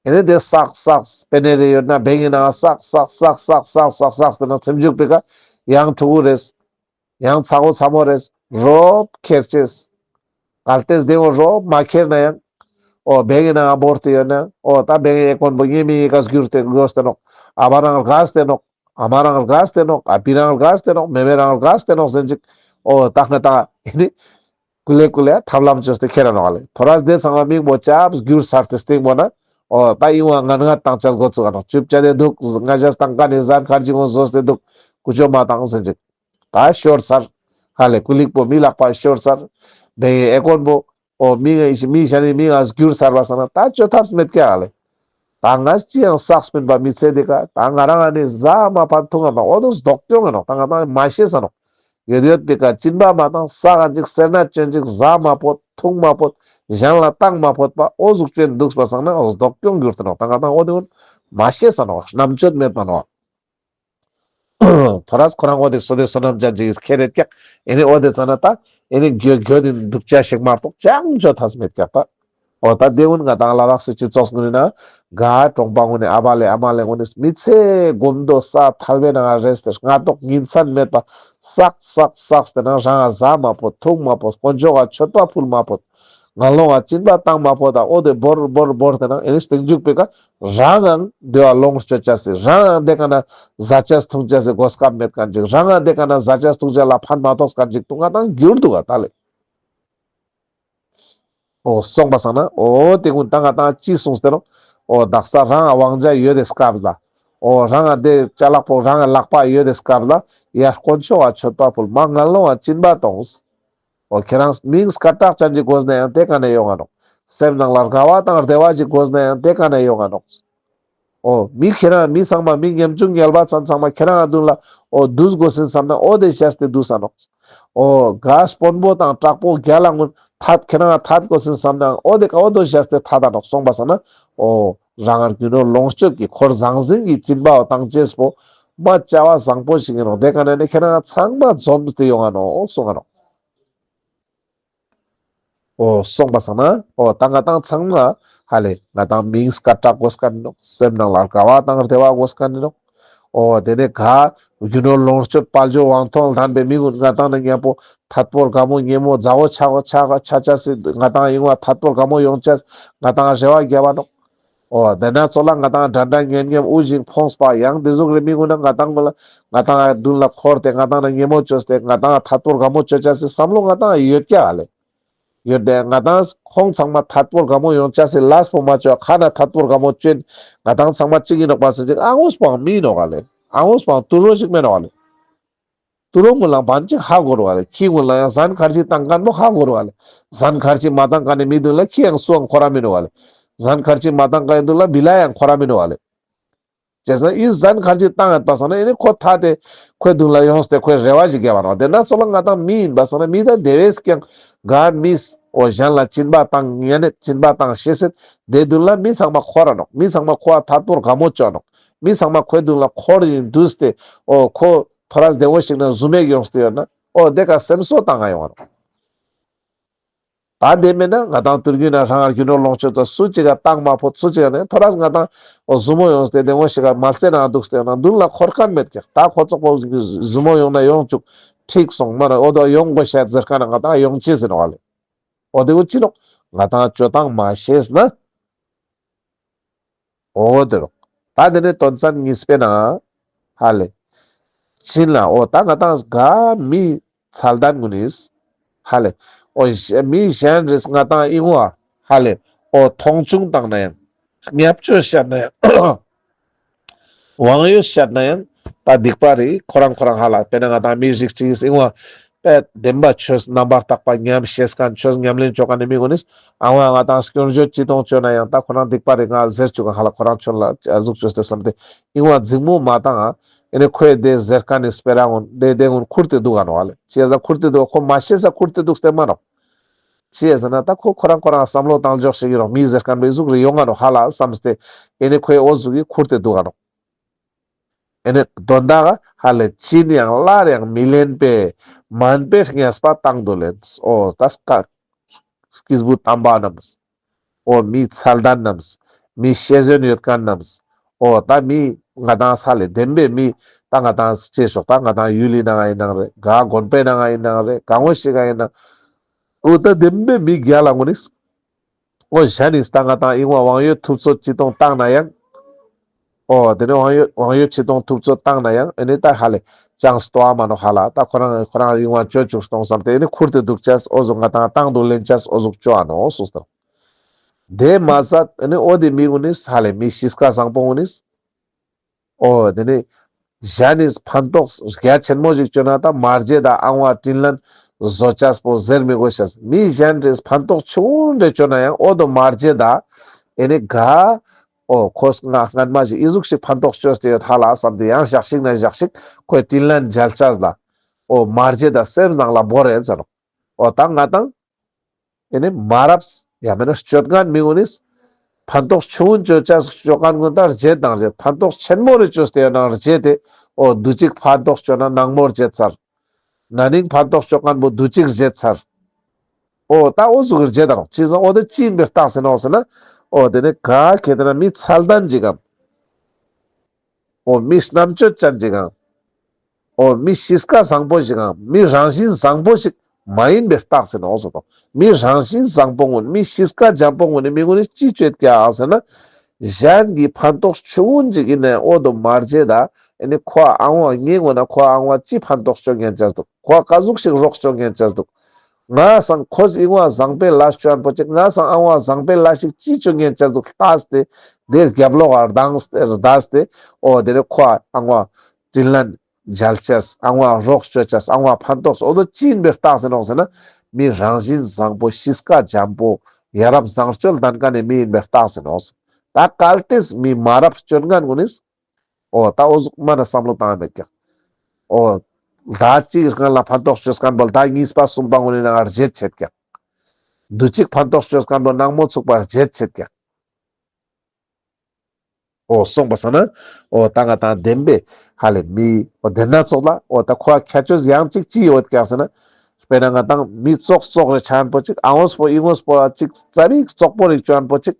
ཨེ་ནི་དེ་བསགས་བསགས་པེ་ནེ་རེ་ཡོད་ན་བེང་ངི་ནང་བསགས་བསགས་བསགས་བསགས་བསགས་བསགས་ཏེ་ན་སེམས་འཇུག་པའི་ཀ་ཡང་ཕྲུ་གུ་རེས། ཡང་ཚ་བོ་ཚ་མོ་རེས། རོབ་ཁྱེར་ཅེས། གལ་ཏེ་དེ་བོ་རོབ་མ་ཁྱེར་ན་ཡང་། འོ་བེང་ངི་ནང་བོར་ཏེ་ཡོད་ན་འོ་ད་བེང་ངི་ཨེ་ཀོན་པོ་ཉེ་མི་ཡི་ཀ་གྱུར་ཏེ་གོས་ཏེ་ནོག། ཨ་བ་རང་རྒས་ཏེ་ནོག། ཨ་མ་རང་རྒས་ཏེ་ནོག། ཨ་བི་རང་རྒས་ཏེ་ནོག། མེ་མེ་རང་རྒས་ཏེ་ནོག་ཟེར་ཅིག། འོ་ད་ང་ད་ཨེ་ནི་ཀུ་ལེ་ཀུ་ལེ་ཐབས་ལམ་བཅོས་ཏེ་ཁྱེར་ར་ནོག་ལེ། ཐོ་རས་དེ་ཚང་མ་མིག་པོ་ཅབ་གྱུར་ཚར་ཏེ་སྟིང་པོ་ན། འོ་ད་ཨིན་བ་ངན་ངན་བཏང་ཅེས་འགོ་ཚུགས་ཀ་ནོག། ཅུབ་ཅ་དེ་འདུག། ང་ཞ་སྟང་ཀ་ནི་ཟན་ཁར་ཅིག་འོ་ཟོས་ཏེ་འདུག། ཀུ་ཅོ་མ་བཏང་ཟེར་ཅིག། ད་ཤོར་ཚར། ཧ་ལེ་ཀུ་ལིག་པོ་མི་ལག་པ་ཤོར་ཚར། བེང་ངི་ཨེ་ཀོན་པོ། འོ་མི་ང་ཞ་མི་ཞ་ནི་མི་ང་གྱུར་ཚར་བ་སང་ན་ད་ཅོ་ཐབས་མེད་ཀྱག་ལེ། ད་ང་ཅི་ཡང་བསགས་མིན་པ་མི་ཚེ་འདི་ཀ་ད་ང་རང་ཨ་ནི་ཟ་མ་ཕོད་འཐུང་ང་མ་འོ་དོ་སྡུག་གྱོང་ཨིན་ནོག། ད་ང་ཏང་མ་ཤེས་ས་ནོག། ཡོད་ཡོད་པའི་ཀ་སྦྱིན་པ་མ་བཏང་བསགས་ཅིག་སེར་སྣ་བཅོ་ཅིག་ཟ་མ་ཕོད་འཐུང་མ་ཕོད་གཞན་ལ་བཏང་མ་ཕོད་པ་འོ་ཟུག་ཅོ་འདུག་པ་སང་ན་འོ་སྡུག་གྱོང་གྱུར་ཏེ་ནོག། ད་ང་ཏང་འོ་དེ་ཀུན་མ་ཤེས་ས་ནོག། རྣམ་དཔྱོད་མེད་པ་ནོག། ཐོ་རས་ཁོ་རང་འོ་དེ་བསོད་བདེ་བསོད་ནམས་ཅན་ཅིག་ཁྱེར་རེད་ཀྱག། ཨེ་ནི་འོ་དེ་ཙ་ན་ད་ཨེ་ནི་གྱོད་གྱོད་དེ་འདུག་ཅ་ཞིག་མ་གཏོགས་ཅང་ཅོ་ཐབས་མེད་ཀྱག་ད། འོ་ད་དེ་ཀུན་ང་ཏང་ལ་དྭགས་སི་སྤྱི་ཚོགས་ཀུན་ན་ག་གྲོང་པ་ཀུན་ནི་ཨ་བ་ལེ་ཨ་མ་ལེ་ཀུན་ནི་མི་ཚེ་གུན་དོ་ས་ཐལ་བའི་ནང་རེས་ཏེ་སྔ་ཐོག་ཉིན་མཚན་མེད་པ་བསགས་བསགས་བསགས་ཏེ་ན་རང་ང་ཟ་མ་ཕོད་འཐུང་མ་ཕོད་དཀོན་མཆོག་ག་མཆོད་པ་ཕུལ་མ་ཕོད། ངན་སློང་ང་སྦྱིན་པ་བཏང་མ་ཕོད་ད་འོ་དེ་བོར་བོར་བོར་ཏེ་ན་ཨེ་ནི་སྟིང་མཇུག་པའི་ཀ་རང་ངང་བདེ་བ་ལོངས་སྤྱོད་ཅེས་སི་རང་ངང་དེ་ཀ་ན་ཟ་ཅེས་འཐུང་ཅེས་སི་གོ་སྐབས་མེད་མཁན་ཅིག། རང་ངང་དེ་ཀ་ན་ཟ་ཅེས་འཐུང་ཅེས་ལ་ཕན་མ་ཐོགས་མཁན་ཅིག་ཏུ་ང་ཏང་གྱུར་འདུག་ག་ད་ལེ། འོ་སོང་པ་སང་ན་འོ་དེ་ཀུན་ད་ང་ཏང་ཅི་གསུངས་ཏེ་ནོག། འོ་དག་ས་རང་ང་དབང་ཆ་ཡོད་དེ་སྐབས་ལ། འོ་རང་ང་དེ་ཅ་ལག་པོ་རང་ང་ལག་པ་ཡོད་དེ་སྐབས་ལ་ཡར་དཀོན་མཆོག་ག་མཆོད་པ་ཕུལ། མར་ངན་སློང་ང་སྦྱིན་པ་གཏོང་། འོ་ཁྱེད་རང་མིང་སྐད་གྲགས་ཅན་ཅིག་དགོས་ན་ཡང་དེ་ཀ་ནས་ཡོང་ང་ནོག། སེམས་ནང་ལ་དགའ་བ་དང་བདེ་བ་ཅིག་དགོས་ན་ཡང་དེ་ཀ་ནས་ཡོང་ང་ནོག། འོ་མི་ཁྱེད་རང་མི་ཚང་མ་མི་ཉམ་ཆུང་ངལ་བ་ཅན་ཚང་མ་ཁྱེད་རང་ང་མདུན་ལ་འོ་འདུས་དགོས་ཟིན་བསམ་ན་འོ་དེ་བཞག་སྟེ་འདུས་ས་ནོག། འོ་ག་དཔོན་པོ་དང་དྲག་པོ་རྒྱལ་ལ་ཀུན་ཐད་ཁྱེད་རང་ང་ཐད་དགོས་ཟིན་བསམ་ན་འོ་དེ་ཀ་འོ་དོ་བཞག་སྟེ་ཐད་ད་ནོག། སོང་པ་སང་ན་འོ་རང་ངི་རྒྱུ་ནོར་ལོངས་སྤྱོད་ཀྱི་འཁོར་ཟང་ཟིང་གི་སྦྱིན་པ་བོ་བཏང་ཅེས་པོ་མ་བྱ་བ་བཟང་པོ་ཞིག་ཨིན་ནོག། དེ་ཀ་ནས་ནི་ཁྱེད་རང་ཚང་མ་འཛོམས་ཏེ་ཡོང་ང་ནོག་གསུང་ང་ནོག། འོ་སོང་པ་སང་ན་འོ་ད་ང་ཏང་ཚང་མ་ཧ་ལེ་ང་ཏང་མིང་སྐད་གྲགས་དགོས་མཁན་ཨིན་ནོག། སེམས་ནང་ལ་དགའ་བ་དང་བདེ་བ་དགོས་མཁན་ཨིན་ནོག། འོ་དེ་ནས་ག་རྒྱུ་ནོར་ལོངས་སྤྱོད་དཔལ་འབྱོར་དབང་ཐང་ལྡན་པའི་མི་ཀུན་ང་ཏང་ནི་མཉམ་པོ་ཐད་པོ་དགའ་མོ་ཉེ་མོ་མཛའ་བོ་ཆ་ཆ་ཆ་ཆ་སི་ང་ཏང་ཨིན་བ་ཐད་པོ་དགའ་མོ་ཡོང་ཅེས་ང་ཏང་རེ་བ་རྒྱབ་བ་ནོག། འོ་དེ་ན་ཚོ་ལ་ང་ཏང་དྲན་དྲན་ཉན་ཉན་དབུགས་ཞིག་ཕོངས་པ་ཡང་དེ་ཟུག་རེ་མི་ཀུན་ན་ང་ཏང་ཀུན་ལ་ང་ཏང་མདུན་ལ་འཁོར་ཏེ་ང་ཏང་ན་ཉེ་མོ་བཅོས་ཏེ་ང་ཏང་ཐད་པོ་དགའ་མོ་བཅོ་ཅེས་སི་བསམ་བློ་ང་ཏང་ཡོད་ཀྱག་ལེ། ཡོད་དེ་ང་ཏང་ཁོང་ཚང་མ་ཐད་པོ་དགའ་མོ་ཡོང་ཅེས་སི་ལས་པོ་མ་བཅོ་ཁ་ན་ཐད་པོ་དགའ་མོ་བཅོ་ང་ཏང་ཚང་མ་གཅིག་ཨིན་ནོག་པ་ཟེར་ཅིག་ཨ་ངོས་པོའང་མི་ཨིན་ནོག་ལེ། ཨ་ངོས་པོའང་ཏུ་རོ་ཞིག་མེན་ནོག་ལེ། ཏུ་རོ་ཀུན་ལ་བན་ཅིག་ཧ་གོ་རུ་བ་ལེ། ཁྱི་ཀུན་ལ་ཡང་ཟན་ཁར་ཅིག་བཏང་མཁན་མོ་ཧ་གོ་རུ་བ་ལེ། ཟན་ཁར་ཅིག་མ་བཏང་མཁན་ནི་མི་མདུན་ལ་ཁྱི་ཡང་སུའང་ཁོ་ར་མི་ནུག་བ་ལེ། ཟན་ཁར་ཅིག་མ་བཏང་མཁན་ནི་མདུན་ལ་བི་ལ་ཡང་ཁོ་ར་མི་ནུག་བ་ལེ། ཅེས་ན་ཨི་ཟན་ཁར་ཅིག་བཏང་ཡོད་པ་སང་ན་ཨི་ནི་ཁོ་ཐད་དེ་ཁོའི་མདུན་ལ་ཡོངས་ཏེ་ཁོའི་རེ་བ་ཞིག་རྒྱབ་བ་ནོག། དེ་ན་ཚོ་ལ་ང་ཏང་མི་ཨིན་པ་སང་ན་མི་ད་དེ་བས་ཀྱང་ག་མི་འོ་གཞན་ལ་སྦྱིན་པ་བཏང་ཉན་ནེ་སྦྱིན་པ་བཏང་ཤེས་སེད་དེ་མདུན་ལ་མི་ཚང་མ་ཁོ་ར་ནོག། མི་ཚང་མ་ཁོ་ཨ་ཐད་པོ་དགའ་མོ་བཅོ་ནོག། མི་ཚང་མ་ཁོའི་མདུན་ལ་ཁོ་ར་ཨིན་འདུས་ཏེ་འོ་ཁོ་ཐོ་རས་བདེ་བོ་ཞིག་ན་ཟུ་མེག་ཡོངས་ཏེ་ཡོད་ན་འོ་དེ་ཀ་སེམས་གསོ་བཏང་ང་ཡོང་བ་ནོག། ད་དེ་མེད་ན་ང་ཏང་ཏུར་གུན་ན་རང་རྒྱུ་ནོར་ལོངས་སྤྱོད་དང་སུ་གཅིག་ག་བཏང་མ་ཕོད་སུ་གཅིག་ག་ནི་ཐོ་རས་ང་ཏང་འོ་ཟུ་མོ་ཡོངས་ཏེ་བདེ་མོ་ཞིག་ག་མ་རྩེ་ན་འདུག་སྟེ་ན་མདུན་ལ་འཁོར་མཁན་མེད་ཀྱག། ད་ཁོ་ཚོགས་པོ་ཟུ་མོ་ཡོང་ན་ཡོང་བཅུག་ཁྲིག་སོང་མ་ན་འོ་དོ་ཡོང་དགོས་ཤ་ཟེར་མཁན་ན་ང་ཏང་ཡོང་ཅེས་ཟེར་ནོག་ལེ། འོ་དེ་བོ་ཅི་ནོག་ང་ཏང་སྤྱོད་སྟངས་མ་ཤེས་ན། འོ་དེ་རུ། ད་དེ་ནས་དོན་ཚན་གཉིས་པའི་ནང་། ཧ་ལེ། ཕྱིན་ལ་འོ་ད་ང་ཏང་ག་མི་ཚད་ལྡན་ཀུན་ནིས། ཧ་ལེ། འོ་གཞན་མི་གཞན་རེས་ང་ཏང་ཨིན་བ། ཧ་ལེ། འོ་མཐོང་ཆུང་བཏང་ན་ཡང་། བརྙས་བཅོས་བཤད་ན་ཡང་། དབང་ཡོད་བཤད་ན་ཡང་། ད་སྡིག་པ་རེད་ཁོ་རང་ཁོ་རང་ཧ་ལ་དཔེར་ན་ང་ཏང་མི་རིགས་གཅིག་ཨིན་བ། པའི་བདེན་པ་ཆོས་རྣམ་པར་དག་པ་ཉམས་ཤེས་མཁན་ཆོས་ཉམས་ལེན་ཅོ་མཁན་ནི་མི་གུན་ནིས་ཨ་ཝང་ང་ཏང་སྐྱོན་བརྗོད་ཅི་གཏོང་ཅོ་ན་ཡང་ད་ཁོ་རང་སྡིག་པ་རེ་ང་ཟེར་ཅུག་ག་ཧ་ལ་ཁོ་རང་ཆོན་ལ་ཨ་ཟུག་ཅོས་ཏེ་བསམ་སྟེ་ཨིན་བ་འཛིང་མོ་མ་བཏང་ཨ། ཨེ་ནི་ཁོའི་དེ་ཟེར་མཁན་ནི་སྤེ་ར་གུན་དེ་དེ་གུན་ཁུར་ཏེ་འདུག་ག་ནོག་ཧ་ལེ། ཅི་ཡ་ཟ་ཁུར་ཏེ་འདུག་ཁོ་མ་ཤེས་ས་ཁུར་ཏེ་འདུག་སྟེ་མ་ནོག་ཅི་ཡ་ཟེར་ན་ད་ཁོ་ཁོ་རང་ཁོ་རང་བསམ་བློ་བཏང་འཇོག་ཞིག་ཡོད་རོག་མི་ཟེར་མཁན་པའི་ཟུག་རེ་ཡོང་ང་ནོག་ཧ་ལ་བསམ་སྟེ་ཨེ་ནི་ཁོའི་འོ་ཟུག་གི་ཁུར་ཏེ་འདུག་ག་ནོག་ཨེ་ནི་དོན་དག་ཧ་ལེ་ཅི་ནི་ཡང་སླར་ཡང་མི་ལེན་པའི་མན་པའི་བརྙས་པ་དང་དུ་ལེན། འོ་ད་སྐ་སྐྱེས་བུ་དམ་པ་རྣམས། འོ་མི་མཚན་ལྡན་རྣམས། མི་ཤེས་ཡོན་ཡོད་མཁན་རྣམས། འོ་ད་མི་ང་ཏང་ས་ལེ་བདེན་པའི་མི་ད་ང་ཏང་ཅེས་ཤོག་ད་ང་ཏང་ཡུལ་ལི་ནང་ཨིན་ནང་རེ་ག་དགོན་པའི་ནང་ཨིན་ནང་རེ་ག་ངོ་ཤེས་ག་ཨིན་ནང་འོ་ད་བདེན་པའི་མི་རྒྱལ་ལ་ངོ་ནིས། འོ་གཞན་ནིས་ད་ང་ཏང་ཨིན་བ་དབང་ཡོད་ཐུབ་ཚོད་ཅི་གཏོང་བཏང་ན་ཡང་། འོ་དེ་ནི་དབང་ཡོད་དབང་ཡོད་ཅི་གཏོང་ཐུབ་ཚོད་བཏང་ན་ཡང་ཨེ་ནི་ད་ཧ་ལེ་ཅང་སྟོ་བ་མ་ནོག་ཧ་ལ་ད་ཁོ་རང་ཁོ་རང་ཨིན་བ་ཅོ་ཅུག་གཏོང་བསམ་སྟེ་ཨེ་ནི་ཁུར་ཏེ་འདུག་ཅས་འོ་ཟུག་ང་ཏང་དང་དུ་ལེན་ཅས་འོ་ཟུག་ཅོ་ཨ་ནོག་སུ་སྟེ། དེ་མ་ཟད་ཨེ་ནི་འོ་དེ་མི་གུན་ནིས་ཧ་ལེ་མི་གཤིས་ཀ་བཟང་པོ་གུན་ནིས། འོ་དེ་ནི་གཞན་ནིས་ཕན་ཐོགས་རྒྱ་ཆེན་མོ་ཞིག་ཅོ་ན་ད་མ་རྗེད་ད་ཨང་བ་དྲིན་ལན་བཟོ་ཅས་པོ་ཟེར་མི་དགོས་ཤེས། མི་གཞན་རེས་ཕན་ཐོགས་ཆུང་ངུན་རེ་ཅོ་ན་ཡང་འོ་དོ་མ་རྗེད་ད་ཨེ་ནི་ག་འོ་ཁོས་ང་སྔན་མ་ཞིག་ཨི་ཟུག་ཞིག་ཕན་ཐོགས་ཅོས་ཏེ་ཡོད་ཧ་ལ་བསམ་སྟེ་ཡང་ཞག་ཞིག་ན་ཞག་ཞིག་ཁོའི་དྲིན་ལན་འཇལ་ཅས་ལ་འོ་མ་རྗེད་ད་སེམས་ནང་ལ་བོར་རེད་ཟེར་ནོག་འོ་ད་ང་ཏང་ཨེ་ནི་མ་རབས་ཡང་མེད་ན་སྤྱོད་ངན་མི་གུན་ནིས་ཕན་ཐོགས་ཆུང་ངུན་ཅོ་ཅས་ཅོ་མཁན་གུན་ད་རྗེད་དང་རྗེད། ཕན་ཐོགས་ཆེན་མོ་རེ་ཅོས་ཏེ་ཡོད་ན་རྗེད་དེ་འོ་དུས་ཅིག་ཕན་ཐོགས་ཅོ་ན་ནང་མོ་རྗེད་ཚར། ན་ནིང་ཕན་ཐོགས་ཅོ་མཁན་པོ་དུས་ཅིག་རྗེད་ཚར། འོ་ད་འོ་ཟུག་རྗེད་ད་རུང་ཅི་ཟེར་འོ་དེ་ཅི་ཡིན་པའི་རྟགས་ཟེར་ནོག་ཟེར་ན། འོ་དེ་ནི་ག་གལ་ཏེ་ན་མི་མཚན་ལྡན་ཅིག་གམ། འོ་མི་རྣམ་དཔྱོད་ཅན་ཅིག་གམ། འོ་མི་གཤིས་ཀ་བཟང་པོ་ཞིག་གམ། མི་རང་བཞིན་བཟང་པོ་ཞིག་མ་ཡིན་པའི་རྟགས་ཟེར་ནོག་ཟེར་དོ། མི་རང་བཞིན་བཟང་པོ་གུན་མི་གཤིས་ཀ་འཇམ་པོ་གུན་ནི་མི་གུན་ནི་ཅི་ཅོ་ཀྱག་ཟེར་ན། གཞན་གྱི་ཕན་ཐོགས་ཆུང་ངུན་ཅིག་ཡིན་ནའང་འོ་དོ་མ་རྗེད་ད་ཨེ་ནི་ཁོ་ཨ་ཨང་བ་ངའི་ངོས་ན་ཁོ་ཨ་ཨང་བ་ཅི་ཕན་ཐོགས་ཅོ་ཉན་ཅས་འདུག་ཁོ་ཀ་ཟུག་ཞིག་རོགས་ཅོ་ཉན་ཅས་འདུག་ང་སང་ཁོས་ཨིན་བ་བཟང་པོའི་ལས་ཅོ་ཨན་པོ་ཅིག་ང་སང་ཨང་བ་བཟང་པོའི་ལས་ཤིག་ཅི་ཅོ་ཉན་ཅས་འདུག་ལྟས་ཏེ་དེ་རྒྱབ་ལོག་ག་ལྡང་སྟེ་ལྡས་ཏེ་འོ་དེ་ནས་ཁོ་ཨང་བ་དྲིན་ལན་འཇལ་ཅས་ཨང་བ་རོགས་ཅོ་ཅས་ཨང་བ་ཕན་ཐོགས་འོ་དོ་ཅི་ཡིན་པའི་རྟགས་ཟེར་ནོག་ཟེར་ན་མི་རང་བཞིན་བཟང་པོ་གཤིས་ཀ་འཇམ་པོ་ཡ་རབས་བཟང་སྤྱོད་ལྡན་མཁན་ནི་མི་ཡིན་པའི་རྟགས་ཟེར་ནོག་ད་གལ་ཏེ་མི་མ་རབས་སྤྱོད་ངན་གུན་ནི་འོ་ད་འོ་ཟུག་མ་ན་བསམ་བློ་བཏང་མེད་ཀྱག་འོ་ཟླ་གཅིག་སྔན་ལ་ཕན་ཐོགས་ཅོས་མཁན་པོ་ཟླ་གཉིས་པ་གསུམ་པ་གུན་ནི་ནང་ང་རྗེད་ཆེད་ཀྱག་དུས་གཅིག་ཕན་ཐོགས་ཅོས་མཁན་པོ་ནང་མོ་ཚུགས་པ་རྗེད་ཆེད་ཀྱག་འོ་སོང་པ་སང་ན་འོ་ད་ང་དང་བདེན་པའི་ཧ་ལས་མི་འོ་དེ་ན་ཚོགས་ལ་འོ་ད་ཁོ་ཁྱད་ཆོས་ཡང་གཅིག་ཅི་ཡོད་ཀྱག་ཟེར་ན། དཔེར་ན་ང་དང་མི་ཙོག་ཙོག་རེ་ཆ་ཨན་པོ་ཅིག་ཨ་འོས་པོ་ཨི་འོས་པོ་ཅིག་ཙ་པིག་ཙོག་པོ་རིག་ཅོ་ཨན་པོ་ཅིག་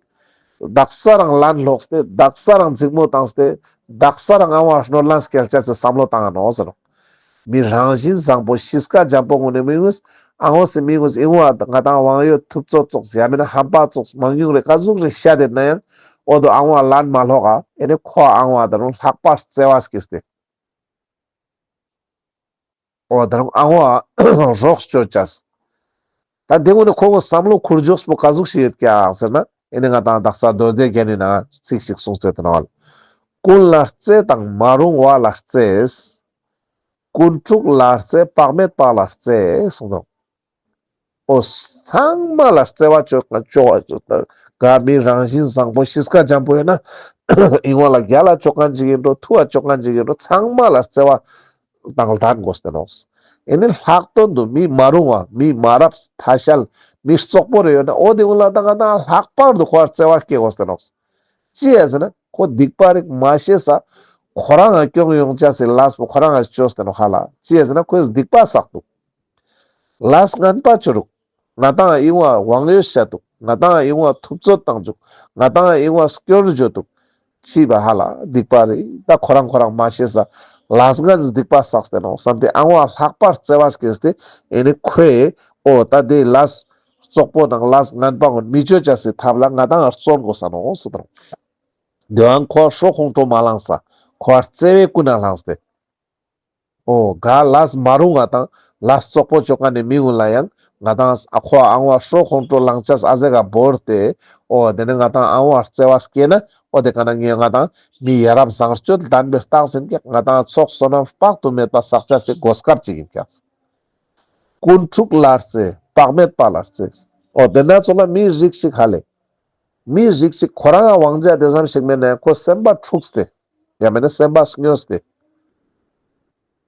དག་ས་རང་ལན་ལོག་སྟེ་དག་ས་རང་འཛིང་མོ་བཏང་སྟེ་དག་ས་རང་ཨ་བ་ནོར་ལན་སྐྱེལ་ཅས་སི་བསམ་བློ་བཏང་ང་ནོག་ཟེར་ནོག་མི་རང་བཞིན་བཟང་པོ་གཤིས་ཀ་འཇམ་པོ་གུན་ནི་མི་ངུས་ཨ་འོས་སི་མི་ངུས་ཨི་འོ་ང་དང་དབང་ཡོད་ཐུབ་ཚོད་ཙོགས་ཡ་མེད་ན་ཧམ་པ་ཙོགས་མང་ཉུང་རེ་ཀ་ཟུག་རེ་བཤད་དེ་ན་ཡང་འོ་དོ་ཨ་བ་ལན་མ་ལོག་ག་ཨེ་ནི་ཁོ་ཨ་བ་ད་རུང་ལྷག་པར་བརྩེ་བ་སྐྱེས་ཏེ། འོ་ད་རུང་ཨ་བ་རོགས་ཅོ་ཅས། ད་དེ་གུན་ནི་ཁོ་གུན་བསམ་བློ་འཁོར་འཇོག་པོ་ཀ་ཟུག་ཞིག་ཡོད་ཀྱག་ཟེར་ན་ཨེ་ནི་ང་དང་དག་ས་མདོ་སྡེ་རྒྱན་ནི་ནང་ཚིག་ཞིག་གསུངས་ཚེ་དེ་ནང་ཀུན་ལ་བརྩེ་དང་མ་རུང་བ་ལ་བརྩེས། ཀུན་དཀྲུགས་ལ་བརྩེ་བག་མེད་པ་ལ་བརྩེ་གསུངས་དང་། འོ་ཚང་མ་ལ་བརྩེ་བ་ཅོ་ཅོ་བ་ག་མི་རང་བཞིན་བཟང་པོ་གཤིས་ཀ་འཇམ་པོ་ཡོད་ན་ཨི་འོ་ལ་རྒྱལ་ལ་ཅོ་མཁན་ཅིག་ཡིན་འགྲོ་ཐུ་བ་ཅོ་མཁན་ཅིག་ཡིན་འགྲོ་ཚང་མ་ལ་བརྩེ་བ་དང་ལྡན་དགོས་ཏེ་ནོག་ཨེ་ནི་ལྷག་དོན་དུ་མི་མ་རུང་བ་མི་མ་རབས་ཐ་ཤལ་མི་ཙོག་པོ་རེ་ཡོད་ན་འོ་དེ་གུན་ལ་ད་ང་དང་ལྷག་པར་དུ་ཁོ་བརྩེ་བ་སྐྱེ་དགོས་ཏེ་ནོག་ཅི་ཡ་ཟེར་ན་ཁོ་སྡིག་པ་རིག་མ་ཤེས་ས་ཁོ་རང་ང་སྐྱོང་ཡོང་ཅས་སི་ལས་པོ་ཁོ་རང་ང་ཅོས་ཏེ་ནོག་ཧ་ལ་ཅི་ཡ་ཟེར་ན་ཁོས་སྡིག་པ་བསགས་འདུག་ལས་ངན་པ་ཅོ་རུག་ང་དང་ཨི་བ་དབང་ཡོད་ཤ་འདུག་ང་དང་ཨི་བ་ཐུབ་ཚོད་བཏང་འཇུག་ང་དང་ཨི་བ་སྐྱོར་འཇོ་འདུག་ཅི་བ་ཧ་ལ་སྡིག་པ་རེད། ད་ཁོ་རང་ཁོ་རང་མ་ཤེས་ས་ལས་ངན་སྡིག་པ་བསགས་ཏེ་ནོག་བསམ་སྟེ་ཨ་བ་ལྷག་པར་བརྩེ་བ་སྐྱེས་ཏེ་ཨེ་ནི་ཁོས་འོ་ད་དེ་ལས་ཙོག་པོ་དང་ལས་ངན་པ་གུན་མི་ཅོ་ཅས་སི་ཐབས་ལ་ང་དང་ང་བརྩོན་དགོས་ས་ནོག་ཟེར་དང་། དེའང་ཁོ་ཧྲོ་ཁོང་ཁྲོ་མ་ལངས་ས་ཁོ་བརྩེ་བའི་ཀུན་ནས་བསླངས་ཏེ། འོ་ག་ལས་མ་རུང་ང་དང་ལས་ཙོག་པོ་ཅོ་མཁན་ནི་མི་གུན་ལ་ཡང་ང་དང་ཨ་ཁོ་ཨ་བ་ཧྲོ་ཁོང་ཁྲོ་ལངས་ཅས་ཨ་ཟེ་ག་བོར་ཏེ་འོ་དེ་ནི་ང་དང་ཨ་བ་བརྩེ་བ་སྐྱེས་ན་འོ་དེ་ཀ་ན་ངས་ང་དང་མི་ཡ་རབས་བཟང་སྤྱོད་ལྡན་པའི་རྟགས་ཡིན་ཀྱག་ང་དང་ཚོགས་བསོད་ནམས་དཔག་ཏུ་མེད་པ་བསགས་ཅས་སི་གོ་སྐབས་ཅིག་ཡིན་ཀྱག་ཀུན་འཁྲུགས་ལ་རྩེ། བག་མེད་པ་ལ་རྩེ། འོ་དེ་ན་ཙོགས་ལ་མི་རིགས་ཤིག་ཧ་ལེ། མི་རིགས་ཤིག་ཁོ་རང་ང་དབང་ཆ་དེ་ཙམ་ཞིག་མེད་ན་ཡང་ཁོ་སེམས་པ་འཁྲུགས་ཏེ། ཡང་མེད་ན་སེམས་པ་སྨྱོས་ཏེ།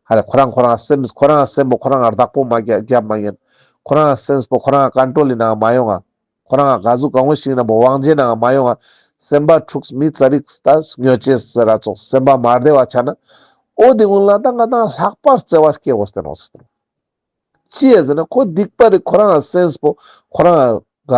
ཧ་ལེ་ཁོ་རང་ཁོ་རང་སེམས་ཁོ་རང་སེམས་པོ་ཁོ་རང་བདག་པོ་མ་རྒྱབ་མ་ཉན། ཁོ་རང་སེམས་པོ་ཁོ་རང་ཀོན་ཊྲོལ་ལི་ནང་མ་ཡོང་ང་། ཁོ་རང་ག་ཟུག་ག་འོ་ཞིག་ན་བོ་དབང་ཆའི་ནང་མ་ཡོང་ང་། སེམས་པ་འཁྲུགས་མི་ཙ་རིག་ད་སྨྱོ་ཅེས་ཟེར་ར་ཙོགས་སེམས་པ་མ་བདེ་བ་ཆ་ན། འོ་དེ་ཀུན་ལ་ད་ང་དང་ལྷག་པར་བརྩེ་བ་སྐྱེ་དགོས་ཏེ་ནོག་ཟེར། ཅི་ཡ་ཟེར་ན་ཁོ་སྡིག་པ་རེ་ཁོ་རང་སེམས་པོ་ཁོ་རང་ག་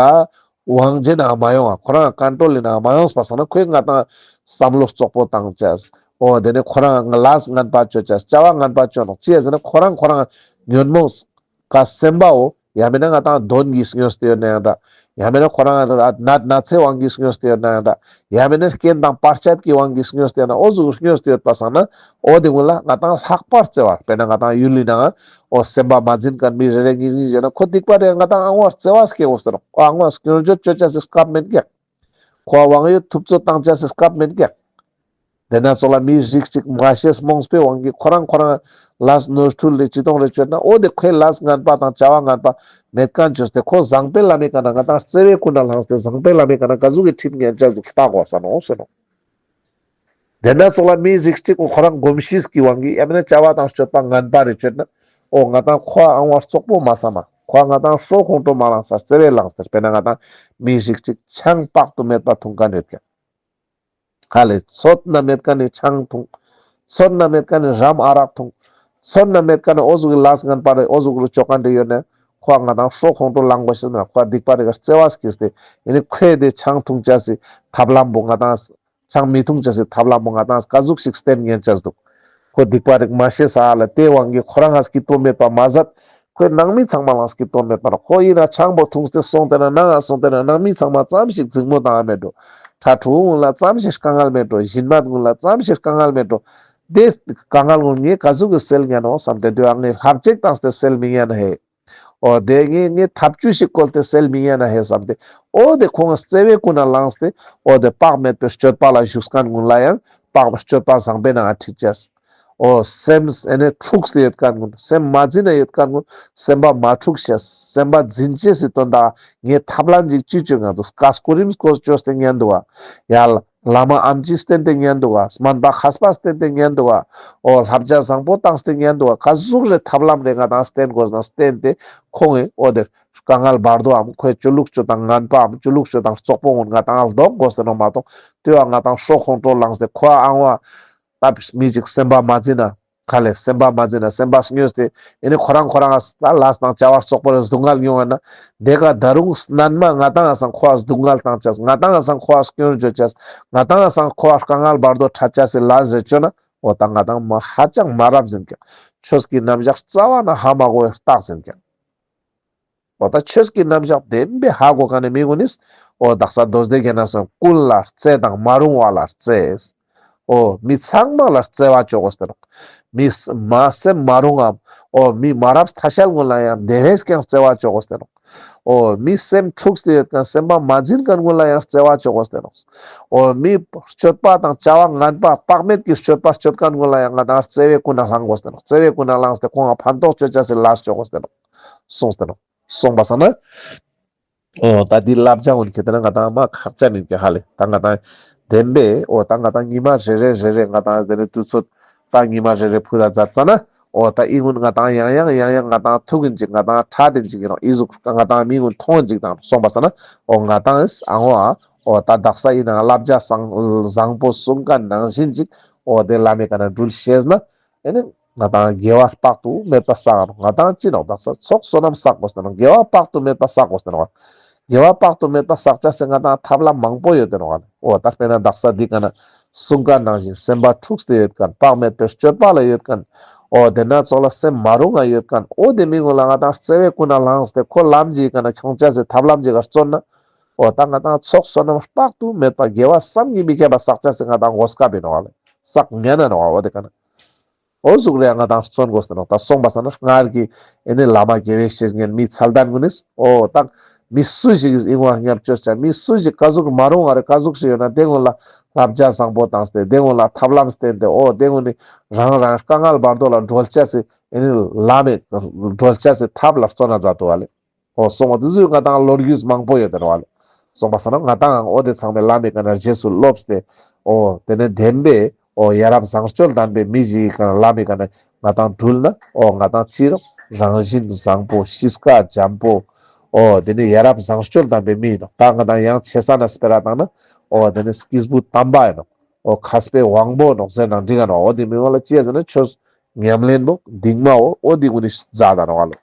དབང་ཆའི་ནང་མ་ཡོང་ང་། ཁོ་རང་ཀོན་ཊྲོལ་ལི་ནང་མ་ཡོངས་པ་སང་ན་ཁོས་ང་དང་བསམ་བློ་རྩོག་པོ་བཏང་ཅེས། འོ་དེ་ནས་ཁོ་རང་ལས་ངན་པ་བཅོ་ཅེས་བྱ་བ་ངན་པ་བཅོ་ནོག་ཅི་ཡ་ཟེར་ན་ཁོ་རང་ཁོ་རང་ཉོན་མོངས་ག་སེམས་པའོ། ཡང་མེད་ན་ང་དང་གདོན་གྱིས་སྨྱོས་ཏེ་ཡོད་ན་ཡང་འདྲ། ཡང་མེད་ན་ཁོ་རང་ནད་ན་ཚའི་དབང་གིས་སྨྱོས་ཏེ་ཡོད་ན་ཡང་འདྲ། ཡང་མེད་ན་རྐྱེན་དང་བར་ཆད་ཀྱི་དབང་གིས་སྨྱོས་ཏེ་ཡོད་ན་འོ་ཟུག་སྨྱོས་ཏེ་ཡོད་པ་སང་ན་འོ་དེ་ཀུན་ལ་ང་དང་ལྷག་པར་བརྩེ་བ། དཔེར་ན་ང་དང་ཡུལ་ལི་ནང་འོ་སེམས་པ་མ་འཛིན་མཁན་མི་རེ་རེ་གཉིས་གཉིས་ཡོད་ན་ཁོ་སྡིག་པ་རེ་ང་དང་ཨང་བ་བརྩེ་བ་སྐྱེ་དགོས་ཟེར་རོ། ཨང་བ་སྐྱོན་བརྗོད་བཅོ་ཅེས་སི་སྐབས་མེད་ཀྱག་ཁོ་དབང་ཡོད་ཐུབ་ཚོད་བཏང་ཅེས་སི་སྐབས་མེད་ཀྱག་དེ་ན་ཙོགས་ལ་མི་རིགས་གཅིག་མ་ཤེས་རྨོངས་པའི་དབང་གིས་ཁོ་རང་ཁོ་རང་ལས་ནོར་འཁྲུལ་ལས་ཅི་གཏོང་རེ་བཅོས་ན་འོ་དེ་ཁོའི་ལས་ངན་པ་དང་བྱ་བ་ངན་པ་མེད་མཁན་བཅོས་ཏེ་ཁོ་བཟང་པོའི་ལམ་མི་ཀ་ན་ང་དང་བརྩེ་བའི་ཀུན་ནས་བསླངས་ཏེ་བཟང་པོའི་ལམ་མི་ཀ་ན་ག་ཟུག་གི་ཁྲིད་ཉན་ཅེས་ཟུག་ལྟ་དགོས་ས་ནོག་ཟེར་ནོག་དེ་ན་ཙོགས་ལ་མི་རིགས་གཅིག་གོ་ཁོ་རང་གོམས་གཤིས་ཀྱི་དབང་གིས་ཡང་མེད་ན་བྱ་བ་དང་སྤྱོད་པ་ངན་པ་རེ་བཅོས་ན་འོ་ང་དང་ཁོ་ཨང་བ་རྩོག་པོ་མ་བསམ་མ་ཁོ་ང་དང་ཧྲོ་ཁོང་ཁྲོ་མ་ལངས་ས་བརྩེ་བའི་ལངས་ཏེ་དཔེར་ན་ང་དང་མི་རིགས་གཅིག་ཆང་དཔག་ཏུ་མེད་པ་འཐུང་མཁན་ཡོད་ཀྱག་ཧ་ལེ། ཚོད་ན་མེད་མཁན་ནི་ཆང་འཐུང་། ཚོད་ན་མེད་མཁན་ནི་རམ་ཨ་རག་འཐུང་། ཚོད་ན་མེད་མཁན་ནི་འོ་ཟུག་གི་ལས་ངན་པ་རེ་འོ་ཟུག་རུ་བཅོ་མཁན་དེ་ཡོད་ན་ཁོ་ང་དང་ཧྲོ་ཁོང་ཁྲོ་ལངས་དགོས་ཤེས་ན་ཁོ་སྡིག་པ་རེ་ག་བརྩེ་བ་སྐྱེས་ཏེ་ཡིན་ནི་ཁོས་དེ་ཆང་འཐུང་ཅེས་སི་ཐབས་ལམ་པོ་ང་དང་ཆང་མི་འཐུང་ཅེས་སི་ཐབས་ལམ་པོ་ང་དང་ག་ཟུག་ཞིག་བསྟེན་ཉན་ཅེས་འདུག་ཁོ་སྡིག་པ་རིག་མ་ཤེས་ས་ལ་དེ་དབང་གིས་ཁོ་རང་ང་སྐྱིད་པོ་མེད་པ་མ་ཟད། ཁོའི་ནང་མི་ཚང་མ་ལ་སྐྱིད་པོ་མེད་པ་རོ། ཁོ་ཡིན་ན་ཆང་པོ་འཐུངས་ཏེ་སོང་སྟེ་ན་ནང་ང་སོང་སྟེ་ན་ནང་མི་ཚང་མ་ཙམ་ཞིག་འཛིང་མོ་བཏང་ང་མེད་འགྲོ། ཕྲུ་གུ་ཀུན་ལ་ཙམ་ཞིག་དཀའ་ངལ་མེད་འགྲོ། ཞན་མ་ཀུན་ལ་ཙམ་ཞིག་དཀའ་ངལ་མེད་འགྲོ། དེ་དཀའ་ངལ་ཀུན་ངས་ག་ཟུག་གི་སེལ་ཉན་ནོག་བསམ་སྟེ་དེ་ཡང་ངས་ལྷག་ཅིག་བཏང་སྟེ་སེལ་མི་ཉན་ན་ཧེ། འོ་དེ་ངས་ངས་ཐབས་ཇུས་ཤིག་བཀོལ་ཏེ་སེལ་མི་ཉན་ན་ཧེ་བསམ་སྟེ། འོ་དེ་ཁོང་ང་བརྩེ་བའི་ཀུན་ནས་བསླངས་ཏེ། འོ་དེ་བག་མེད་པའི་སྤྱོད་པ་ལ་ཞུགས་མཁན་ཀུན་ལ་ཡང་བག་པའི་སྤྱོད་པ་བཟང་པོའི་ནང་ཁྲིད་ཅེས། འོ་སེམས་ཨེ་ནས་འཁྲུགས་ཏེ་ཡོད་མཁན་ཀུན། སེམས་མ་འཛིན་ན་ཡོད་མཁན་ཀུན། སེམས་པ་མ་འཁྲུགས་ཤེས། སེམས་པ་འཛིན་ཅེས་སི་དོན་དག་ངས་ཐབས་ལམ་ཅིག་ཅི་བཅོ་ང་འདུག་ཀ་སྐུ་རིམ་སྐོར་བཅོས་ཏེ་ཉན་འདུག་ག་ཡ་ལ། བླ་མ་ཨམ་ཆི་བསྟེན་ཏེ་ཉན་འདུག་ག་སྨན་པ་མཁས་པ་བསྟེན་ཏེ་ཉན་འདུག་ག་འོ་བསླབ་བྱ་བཟང་པོ་བཏང་སྟེ་ཉན་འདུག་ག་ག་ཟུག་རེ་ཐབས་ལམ་རེ་ང་དང་བསྟེན་དགོས་ན་བསྟེན་ཏེ་ཁོང་ངི་འོ་དེ་དཀའ་ངལ་བར་དོའམ་ཁོའི་ཅོ་ལུགས་སྤྱོད་སྟངས་ངན་པའམ་ཅོ་ལུགས་སྤྱོད་སྟངས་རྩོག་པོ་ཀུན་ང་དང་ལྡོག་དགོས་ཟེར་ནོག་མ་གཏོགས་དེ་བ་ང་དང་ཧྲོ་ཁོང་ཁྲོ་ལངས་ཏེ་ཁོ་ཨང་བ་ད་མི་ཅིག་སེམས་པ་མ་འཛིན་ན། ཁ་ལས་སེམས་པ་མ་འཛིན་ན་སེམས་པ་སྨྱོས་ཏེ་ཨེ་ནི་ཁོ་རང་ཁོ་རང་ལས་དང་བྱ་བ་རྩོག་པོ་རེ་སྡུག་བསྔལ་མྱོང་བ་ན་དེ་ག་ད་རུང་སྣན་མ་ང་དང་ང་སང་ཁོ་བ་སྡུག་བསྔལ་བཏང་ཅེས། ང་དང་ང་སང་ཁོ་བ་སྐྱོན་བརྗོད་ཅེས། ང་དང་ང་སང་ཁོ་བ་དཀའ་ངལ་བར་དོ་འཕྲད་ཅེས་སི་ལས་རེ་བཅོ་ན་འོ་ད་ང་དང་མ་ཧ་ཅང་མ་རབས་ཟིན་ཀྱང་ཆོས་ཀྱི་རྣམ་གཞག་རྩ་བ་ན་ཧ་མ་གོ་བའི་རྟགས་ཟིན་ཀྱང་། འོ་ད་ཆོས་ཀྱི་རྣམ་གཞག་བདེན་པའི་ཧ་གོ་མཁན་ནི་མི་ཀུན་ནིས་འོ་དག་ས་མདོ་སྡེ་རྒྱན་ན་སོང་ཀུན་ལ་བརྩེ་དང་མ་རུང་བ་ལ་བརྩེ། འོ་མི་ཚང་མ་ལ་བརྩེ་བ་བཅོ་དགོས་ཏེ་ནོག་མི་མ་སེམས་མ་རུང་ངམ་འོ་མི་མ་རབས་ཐ་ཤལ་ཀུན་ལ་ཡང་དེ་བས་ཀྱང་བརྩེ་བ་བཅོ་དགོས་ཏེ་ནོག་འོ་མི་སེམས་འཁྲུགས་ཏེ་ཡོད་མཁན་སེམས་པ་མ་འཛིན་མཁན་ཀུན་ལ་ཡང་བརྩེ་བ་བཅོ་དགོས་ཏེ་ནོག་འོ་མི་སྤྱོད་པ་དང་བྱ་བ་ངན་པ་བག་མེད་ཀྱི་སྤྱོད་པ་སྤྱོད་མཁན་ཀུན་ལ་ཡང་ང་དང་བརྩེ་བའི་ཀུན་ནས་བསླང་དགོས་ཏེ་ནོག་བརྩེ་བའི་ཀུན་ནས་བསླངས་ཏེ་ཁོང་ང་ཕན་ཐོགས་བཅོ་ཅེས་སི་ལས་བཅོ་དགོས་ཏེ་ནོག་གསུངས་ཏེ་ནོག་སོང་པ་སང་ན། འོ་ད་འདི་བསླབ་བྱ་འོན་ཁྱེད་དེ་ན་ང་དང་མ་ཁག་ཅན་ཡིན་ཀྱང་ཧ་ལེ། ད་ང་དང་བདེན་པས་འོ་ད་ང་དང་ཉི་མ་རེ་རེ་རེ་རེ་ང་དང་དེ་ནི་དུས་ཚོད་ད་ཉི་མ་རེ་རེ་ཕུད་ད་མཛད་ཙ་ན་འོ་ད་ཨི་ཀུན་ང་དང་ཡང་ཡང་ཡང་ཡང་ང་དང་ཐུག་གིན་ཅིག་ང་དང་ཁྲ་དེན་ཅིག་ཡིན་རོགས་ཨི་ཟུག་ང་དང་མི་ཀུན་མཐོང་གིན་ཅིག་དང་སོང་པ་སང་ན་འོ་ང་དང་ཨང་བ་འོ་ད་དག་ས་ཡིན་ན་བསླབ་བྱ་བཟང་བཟང་པོ་གསུང་མཁན་ནང་བཞིན་ཅིག་འོ་དེ་བླ་མའི་ཀ་ན་འགྲུལ་ཤེས་ན། ཨེ་ནི་ང་དང་དགེ་བ་དཔག་ཏུ་མེད་པ་བསགས་ནོག་ང་དང་ཅི་ནོག་དག་ས་ཚོགས་བསོད་ནམས་བསགས་དགོས་ཟེར་ནོག་དགེ་བ་དཔག་ཏུ་མེད་པ་བསགས་དགོས་ཟེར་ནོག་དགེ་བ་དཔག་ཏུ་མེད་པ་བསགས་ཅེས་སི་ང་དང་ཐབས་ལམ་མང་པོ་ཡོད་དེ་ནོག་འོ་ད་དཔེར་ན་དག་ས་འདི་ཀ་ན་གསུང་མཁན་ནང་བཞིན་སེམས་པ་འཁྲུགས་ཏེ་ཡོད་མཁན་བག་མེད་པའི་སྤྱོད་པ་ལ་ཡོད་མཁན་འོ་དེ་ན་ཚོགས་ལ་སེམས་མ་རུང་ང་ཡོད་མཁན་འོ་དེ་མི་ཀུན་ལ་ང་དང་བརྩེ་བའི་ཀུན་ནས་བསླངས་ཏེ་ཁོ་ལམ་གྱི་ཀ་ན་ཁྱོང་ཅེས་སི་ཐབས་ལམ་གྱི་ཀ་བརྩོན་ན་འོ་ད་ང་དང་ཚོགས་བསོད་ནམས་དཔག་ཏུ་མེད་པ་དགེ་བ་བསམ་གྱིས་མི་ཁྱབ་པ་བསགས་ཅེས་སི་ང་དང་གོ་སྐབས་ཡིན་ནོག་ལེ། བསགས་ཉན་ན་ནོག་འོ་དེ་ཀ་ན། འོ་ཟུག་རེ་ང་དང་བརྩོན་དགོས་ཏེ་ནོག། ད་སོང་པ་སང་ན་སྔར་གྱི་ཨེ་ནི་བླ་མ་དགེ་བའི་བཤེས་གཉེན་མི་ཚད་ལྡན་གུན་ནིས་འོ་ད་མི་སུ་ཞིག་གིས་ཨིན་བ་ཉམས་བཅོས་བྱ། མི་སུ་ཞིག་ག་ཟུག་མ་རུང་བ་རེ་ག་ཟུག་ཞིག་ཡོད་ན་དེ་གུན་ལ་བསླབ་བྱ་བཟང་པོ་བཏང་སྟེ་དེ་གུན་ལ་ཐབས་ལམ་བསྟན་ཏེ་འོ་དེ་གུན་ནི་རང་རང་དཀའ་ངལ་བར་དོ་ལ་སྒྲོལ་བྱ་སི་ཨེ་ནི་ལམ་མེད་སྒྲོལ་བྱ་སི་ཐབས་ལ་བརྩོན་ན་མཛད་དོ་བ་ལེ། འོ་སོང་བ་དེ་ཟུག་ང་དང་ལོ་རྒྱུས་མང་པོ་ཡོད་དེ་རེད་བ་ལེ། སོང་པ་སང་ན་ང་དང་འོ་དེ་ཚང་མའི་བླ་མའི་ཀ་ན་རྗེས་སུ་སློབ་སྟེ་འོ་དེ་ནས་བདེན་པའི་འོ་ཡ་རབས་བཟང་སྤྱོད་ལྡན་པའི་མི་ཞིག་གི་ཀ་ན་བླ་མའི་ཀ་ན་ང་དང་འགྲུལ་ན་འོ་ང་དང་ཅི་རོགས་རང་བཞིན་བཟང་པོ་གཤིས་ཀ་འཇམ་པོ་འོ་དེ་ནས་ཡ་རབས་བཟང་སྤྱོད་ལྡན་པའི་མི་ཡིན་ནོག། ད་ང་དང་ཡང་ཆེ་ས་ན་སྤེ་ར་བཏང་ན་འོ་དེ་ནས་སྐྱེས་བུ་དམ་པ་ཡིན་ནོག། འོ་མཁས་པའི་དབང་པོ་ནོག་ཟེར་ན་འགྲིག་ག་ནོག། འོ་དེ་མི་དབང་ལ་ཅི་ཟེར་ན་ཆོས་ཉམས་ལེན་པོ་གདིང་མ་འོ་འོ་དེ་གུན་ནི་མཛད་ད་ནོག་ལོ།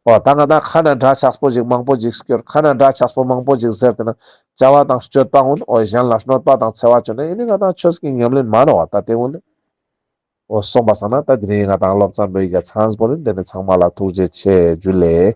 འོ་ད་ང་དང་ཁ་ན་འདྲ་ཆགས་པོ་ཞིག་མང་པོ་ཞིག་སྐྱོར། ཁ་ན་འདྲ་ཆགས་པོ་མང་པོ་ཞིག་ཟེར་ཏེ་ན་བྱ་བ་དང་སྤྱོད་པ་གུན་འོ་གཞན་ལ་གནོད་པ་དང་འཚེ་བ་བཅོ་ན་ཨེ་ནི་ང་དང་ཆོས་ཀྱི་ཉམས་ལེན་མ་ནོག་བ། ད་དེ་གུན་ནི་འོ་སོང་པ་སང་ན་ད་དེ་རིང་ང་དང་སློབ་ཚན་པོའི་ག་ཚང་པོ་ནི་དེ་ནི་ཚང་མ་ལ་ཐུགས་རྗེ་ཆེ་ཇུ་ལེ།